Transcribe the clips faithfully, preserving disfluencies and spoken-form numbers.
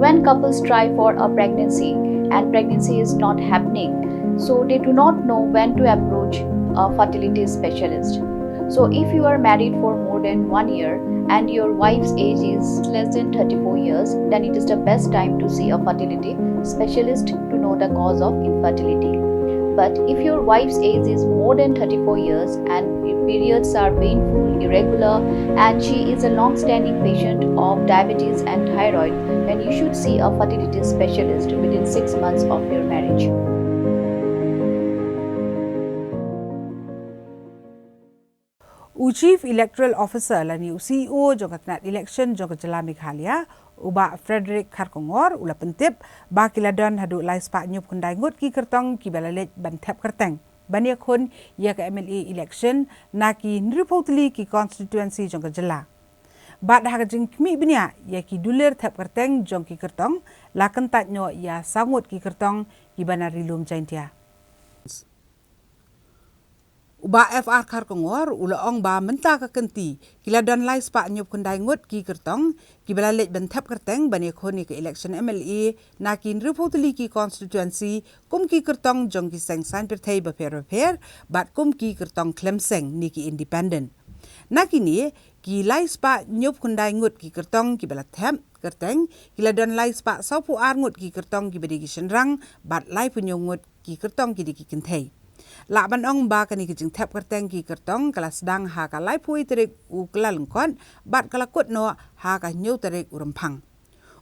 When couples try for a pregnancy and pregnancy is not happening, so they do not know when to approach a fertility specialist. So, if you are married for more than one year and your wife's age is less than thirty-four years, then it is the best time to see a fertility specialist to know the cause of infertility. But if your wife's age is more than thirty-four years and periods are painful, irregular, and she is a long standing patient of diabetes and thyroid, then you should see a fertility specialist within six months of your marriage. U Chief Electoral Officer lane u C E O jong ka tnat election jong ka jylla Meghalaya, u Bah Frederick Kharkongor, u la pyntip ba ki la don haduh lai spah hynñiewphew khyndai ngut ki kyrtong kiba la leit ban thep kyrteng ban ïakhun ïa ka M L A election na ki hynriewphew tylli ki constituency jong ka jylla. Bad ha ka jingkhmih bniah ïa ki dulir thep kyrteng jong ki kyrtong, la kyntait noh ïa saw ngut ki kyrtong kiba na Ri Lum Jaintia. U Bah F R Kharkongor u la ong ba mynta ka kynti ki la don lai spah hynñiewphew khyndai ngut ki kyrtong kiba la leit ban thep kyrteng ban ïakhun ïa ka election M L A na ki hynriewphew tylli ki constituency, kum ki kyrtong jong ki seng saiñ pyrthei bapher bapher bad kum ki kyrtong khlem seng ne ki independent. Na kine ki lai spah hynñiewphew khyndai ngut ki kyrtong kiba la thep kyrteng, ki la don lai spah sawphew ar ngut ki kyrtong kiba dei ki shynrang bad laiphew hynñiew ngut ki kyrtong ki dei ki kynthei. Lah ban ong ba kane ka jingthep kyrteng ki kyrtong ka la sdang ha ka laiphew wei tarik u Kyllalyngkot bad ka la kut noh ha ka hynñiew tarik u Rymphang.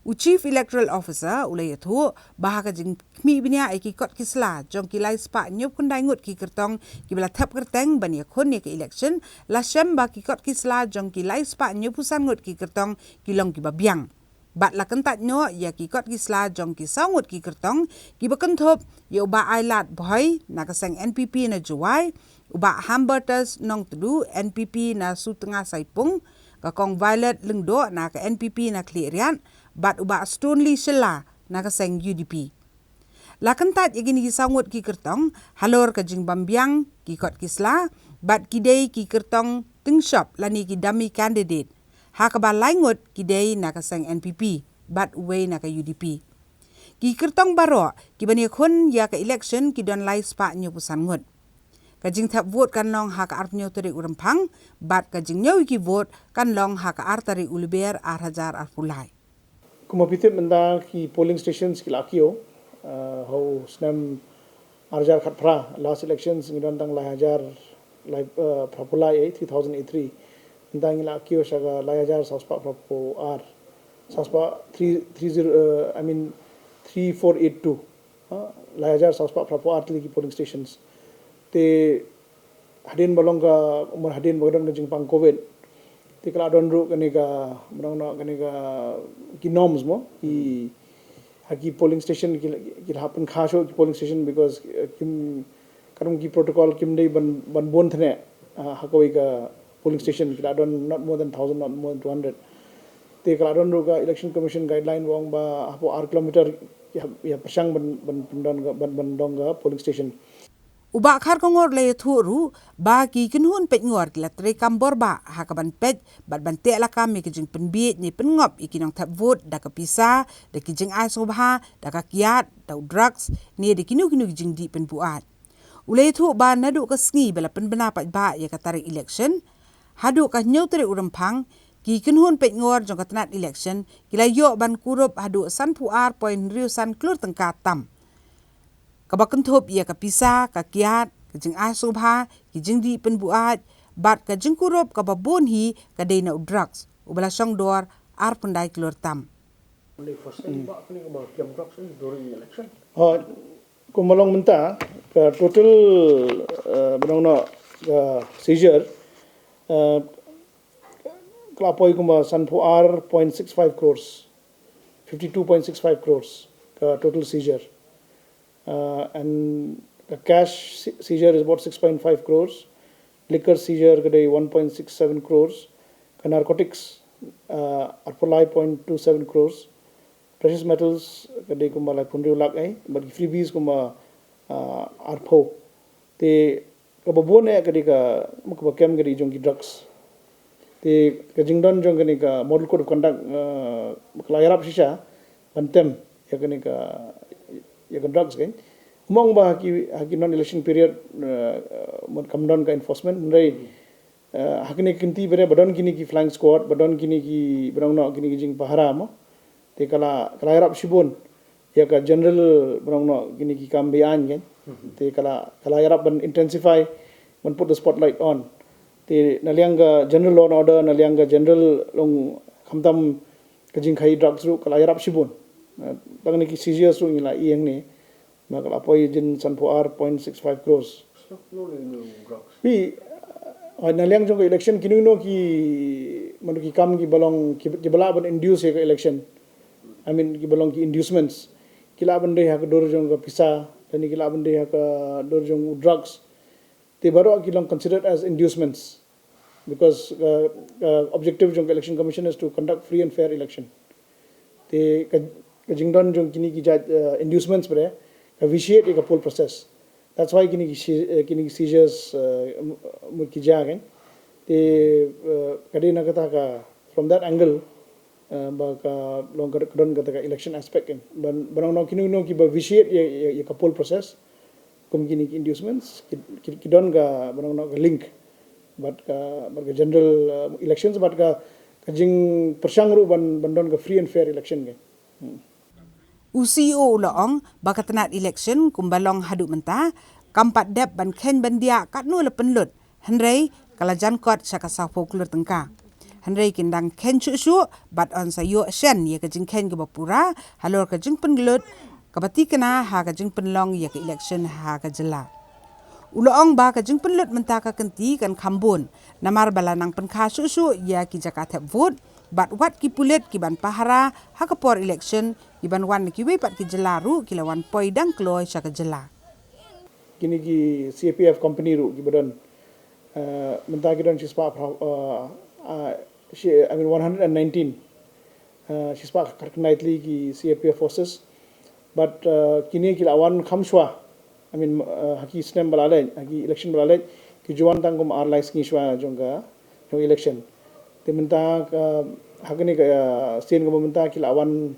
U Chief Electoral Officer u la ïathuh ba ha ka jingkhmih bniah ïa ki kot ki sla jong ki lai spah hynñiewphew khyndai ngut ki kyrtong kiba la thep kyrteng ban ïakhun ïa ka election, la shem ba ki kot ki sla jong ki lai spah hynñiewphew san ngut ki kyrtong ki long kiba biang. Bad la kyntait noh ïa ki kot ki sla jong ki saw ngut ki kyrtong kiba kynthup ïa u Bah Ailad Bhoi na ka seng N P P na Jowai, u Bah Hambertus Nongtdu, N P P na Sutnga Saipung, ka Kong Violet Lyngdoh na ka N P P na Khliehriat, bad u Bah Stonely Shylla na ka seng U D P. La kyntait ïa kine ki saw ngut ki kyrtong halor ka jingbym biang ki kot ki sla bad ki dei ki kyrtong tyngshop lane ki dummy candidate, ha kaba lai ngut ki dei na ka seng N P P bad uwei na ka U D P. Ki kyrtong baroh kiban ïakhun ïa ka election ki don lai spah hynñiewphew san ngut. Ka jingthep vote kan long ha ka arphew hynñiew tarik u Rymphang bad ka jingñiew ïa ki vote kan long ha ka ar tarik u Lber ar hajar arphew lai. Kumba phi tip mynta ki polling stations ki la kiew, eh, ha u snem ar hajar khatphra, last elections ngi don tang lai hajar, lai, eh, phraphew lai, eh, three thousand eighty-three. Mynta ngi la kiew sha ka lai hajar saw spah phraphew ar, saw spah three, three zero, eh, I mean, three four eight two. Ha, lai hajar saw spah phraphew ar tylli ki polling stations. Te hadien ba long ka, umar hadien ba ka don ka jingpang covid. Te ka la don ruh kane ka, ba long noh kane ka, ki norms mo, ki, ha ki polling station ki, ki la hap pynkha shuh ki polling station because, eh, kim, ka don ki protocol kim dei ban, ban bun thneh, ah, ha kawei ka polling station ki la don not more than thousand, not more than two hundred. Te ka la don ruh ka Election Commission guideline ba ong ba hapoh ar kilometer ïa, ïa pyrshang ban, ban, ban don ka, ban, ban don ka polling station. U Bah Kharkongor u la ïathuh ruh ba ki kynhun peitngor ki la treikam bor bah ha kaban peit bad ban teh lakam ïa ki jingpynbiej ne pynngop ïa ki nongthep vote da ka pisa, da ki jingai sngewbha, da ka kiad, da u drugs, ne da kino kino ki jingdih pynbuaid. U la ïathuh ba naduh ka sngi ba la pynbna paidbah ïa ka tarik election haduh ka hynñiew tarik u Rymphang, ki kynhun peitngor jong ka tnat election ki la ïoh ban kurup haduh sanphew ar point hynriew san klur tyngka tam, kaba kynthup ïa ka pisa, ka kiad, ka jingai sngewbha, ki jingdih pynbuaid bad ka jingkurup kaba bun hi ka dei na u drugs uba la shong dor arphew khyndai klur tam. Only first time ba kane kaba kiam drugs ni during election. Oh, kumba long mynta ka total, eh, ba long noh ka seizure, eh, ka la poi kumba sanphew ar point six five crores, fifty two point six five crores ka total seizure. Uh, and the cash se-, seizure is about six point five crores. Liquor seizure ka dei one point six seven crores. Ka narcotics, uh, arphew lai point two seven crores. Precious metals ka dei kumba laiphew hynriew lak, eh, bad ki freebies kumba, uh, arphew. Te kaba bun eh ka dei ka, kaba kem ka dei jong ki drugs. Te ka jingdon jong kane ka model code of conduct, uh, ka la ïarap shisha. ban tem ïa kane ka, ïa ka drugs kein. Ym ong ba ha ki, ha ki non election period, eh, eh, mut kam don ka enforcement, hynrei, eh, ha kane ka kynti ba dei ba don kine ki flying squad, ba don kine ki, ba don noh kine ki jingpahara mo. Te ka la, ka la ïarap shibun ïa ka general, ba don noh kine ki kam beaiñ kein. Te ka la, ka la ïarap ban intensify, ban put the spotlight on. Te na liang ka general law and order, na liang ka general long khamtam ka jingkhaïi drugs ruh ka la ïarap shibun. Eh, tang kine ki seizures ruh ngi la ïeng ne, ba ka la poi jin sanphew ar point six five crores. Phi, eh, na liang jong ka election kino kino ki, mano ki kam kiba long ki, kiba lah ban induce ïa ka election. I mean, kiba long ki inducements. Ki lah ban dei ha ka dur jong ka pisa, lane ki lah ban dei ha ka dur jong drugs. Te baroh ki long considered as inducements. Because, uh, uh, objective jong ka Election Commission is to conduct free and fair election. Te ka, ka jingdon jong kine ki jait, uh, inducements ba dei, ka vitiate ïa ka poll process. That's why kine ki si-, uh, kine ki seizures, uh, m-, mut ki jia kein. Te, uh, ka dei na kata ka, from that angle, uh, ba ka long ka, ka don kata ka election aspect kein. Ban, ban ong kino kino kiba vitiate ïa, ïa, ïa ka poll process. Kum kine ki inducements, ki, ki, ki don ka, ba don ka link bad ka, bad ka general, uh, elections, bad ka, ka jingpyrshang ruh ban, ban don ka free and fair election kein. Hmm. U C E O u la ong ba ka tnat election kumba long haduh mynta kam pat dep ban kheiñ ban diah katno la pynlut, hynrei ka la jan kot sha ka sawphew klur tyngka. Hynrei kin dang kheiñ shuh shuh bad yn sa ïoh shen ïa ka jingkheiñ kaba pura halor ka jingpynlut kaba tikna ha ka jingpynlong ïa ka election ha ka jylla. U la ong ba ka jingpynlut mynta ka kynti kan kham bun namar ba la nang pynkha shuh shuh ïa ki jaka thep vote bad wat ki pulit ki ban pahara ha ka por election, ki ban wan na kiwei pat ki jylla ruh ki la wan poi dang kloi sha ka jylla. Kine ki C A P F company ruh kiba don, uh, mynta ki don shispah, uh, uh, shi-, I mean, one hundred and nineteen, uh, shispah khatkhyndai tylli ki C A P F forces. But, uh, kine ki la wan kham shuwa. I mean, uh, ha ki snem ba la leit, ha ki election ba la leit, ki ju wan tang kum ar lai sngi shuwa jong ka, jong election. Te mynta ka, ha kane ka, uh, sien kaba mynta ki la wan,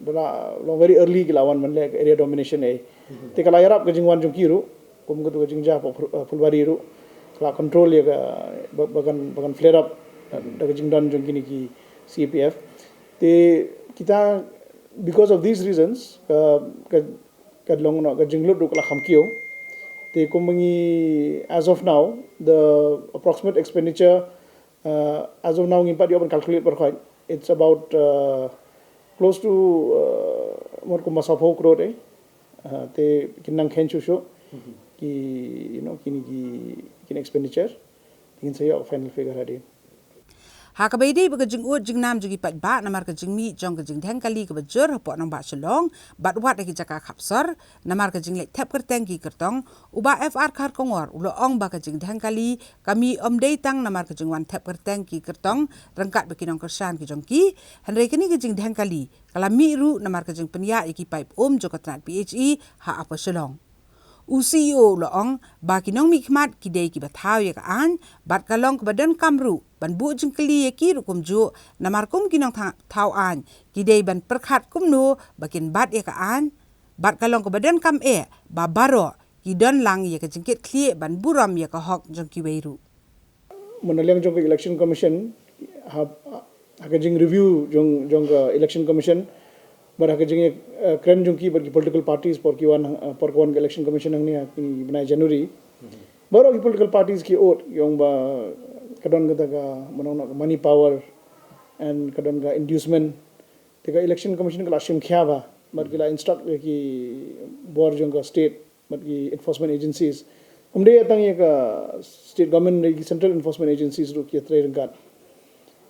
ba la long very early ki la wan ban leh ka area domination eh. Te ka la ïarap ka jingwan jong ki ruh, kum katu ka jingjia hapoh Phul-, uh, Phulbari ruh. Ka la control ïa ka, ba, ba kan, ba kan flare up, uh, da ka jingdon jong kine ki C A P F. Te kita, because of these reasons, ka, ka, ka long noh ka jinglut ruh ka la kham kiew. Te kum ngi, as of now, the approximate expenditure, uh, as of now ngim pat ïoh ban calculate baroh khoit. It's about, uh, close to, uh, mut kumba sawphew crore eh. Uh, te kin nang kheiñ shuh shuh ki, you know, kine ki, kine expenditure. Te ngin sa ïoh final figure hadien. Ha kaba ïadei bad ka jingud jingnam jong ki paidbah namar ka jingmih jong ka jingdheng kali kaba jur hapoh nongbah Shillong bad wat ha ki jaka khapsor namar ka jingleit thep kyrteng ki kyrtong, u Bah F R Kharkongor u la ong ba ka jingdheng kali ka mih ym dei tang namar ka jingwan thep kyrteng ki kyrtong ryngkat bad ki nongkyrshan ki jong ki, hynrei kane ka jingdheng kali ka la mih ruh namar ka jingpynïaid ïa ki paip um jong ka tnat P H E ha Upper Shillong. U C E O u la ong ba ki nongmihkhmat ki dei kiba thaw ïa ka aiñ bad ka long kaba donkam ruh ban buh jingkylli ïa ki ruh kumjuh namar kum ki nongthaw aiñ ki dei ban pyrkhat kumno ba kin bat ïa ka aiñ bad ka long kaba donkam eh ba baroh ki don lang ïa ka jingkitkhlieh ban burom ïa ka hok jong kiwei ruh. Mynta na liang jong ka Election Commission, ha, ha ka jing review jong, jong ka Election Commission, bad ha ka jing, eh, kren jong ki bad ki political parties por ki wan, eh, por ka wan ka Election Commission hangne ha ki bnai January. Baroh ki political parties ki ong, ki ong ba ka don kata ka, mynta ka money power and ka don ka inducement. Te ka Election Commission ka la shim khia ba, bad ki la instruct ïa ki bor jong ka state bad ki enforcement agencies. Ym dei tang ïa ka state government, ki central enforcement agencies ruh ki trei ryngkat.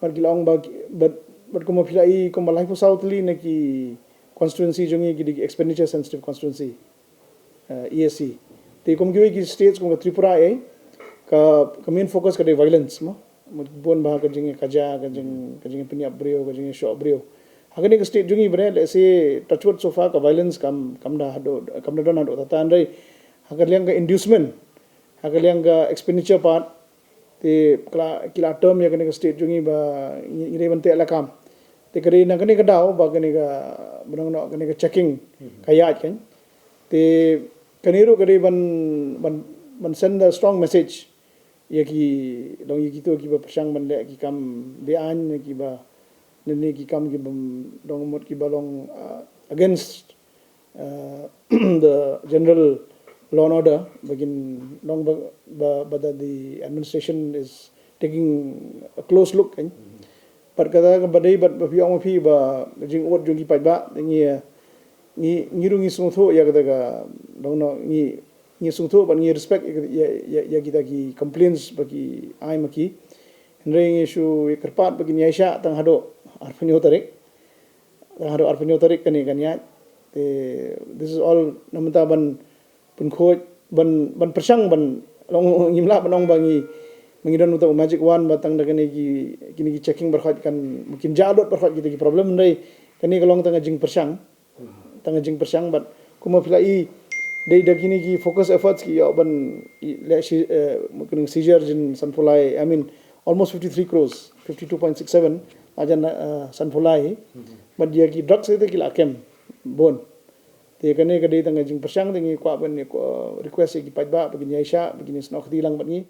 Bad ki la ong ba ki, bad, bad kumba phi la i kumba laiphew saw tylli na ki constituency jong ngi ki dei ki expenditure sensitive constituency, eh, E S C. Te kum kiwei ki states kum ka Tripura eh, ka, ka main focus ka dei violence mo. Mut bun ba ka jingkajia, ka jing, ka jingpynïap briew, ka jingshoh briew. Ha kane ka state jong ngi ba dei, let's say, touch wood, so far ka violence kam, kam da haduh, kam da don haduh tata, hynrei ha ka liang ka inducement, ha ka liang ka expenditure part, te ki la, ki la term ïa kane ka state jong ngi ba ngi, ngi dei ban teh lakam. Te ka dei na kane ka daw ba kane ka, ba nang noh kane ka checking ka ïaid kan. Te kane ruh ka dei ban, ban, ban send a strong message ïa ki, long ïa kito kiba pyrshang ban leh ki kam beaiñ, kiba, ne ne ki kam kiba, long mut kiba long, uh, against uh, the general law and order, ba kin long ba, ba, ba that the administration is taking a close look kan. Bad kata ka ba dei bad ba phi ong phi ba jingud jong ki paidbah, ngi, ngi, ngi ruh ngi sngewthuh ïa kata ka, long no, ngi, ngi sngewthuh bad ngi respect ïa, ïa, ïa, ïa kita ki complaints ba ki ai ma ki. Hynrei ngi shu kyrpad ba kin ïaishah tang haduh arphew tarik. Tang haduh arphew tarik kane kan ïaid. Te, this is all na mynta ban pynkhuid, ban, ban pyrshang, ban long, ngim lah ban ong ba ngi, ba ngi don uta u magic wand ba tang da kine ki, kine ki checking baroh kan, kin jah lut baroh kita ki problem, hynrei kane ka long tang ka jingpyrshang. Tang ka jingpyrshang bad kumba phi la i, dei da kine ki focus efforts ki ïoh ban i, leh shi, eh, kane seizure jin sanphew lai, I mean, almost fifty-three crores, fifty-two point six seven, la jan, eh, sanphew lai. Bad ïa ki drugs te ki la kem bun. Te kane ka dei tang ka jingpyrshang, te ngi kwah ban, eh, request ïa ki paidbah ba kin ïaishah, ba kin ïasnoh kti lang bad ngi.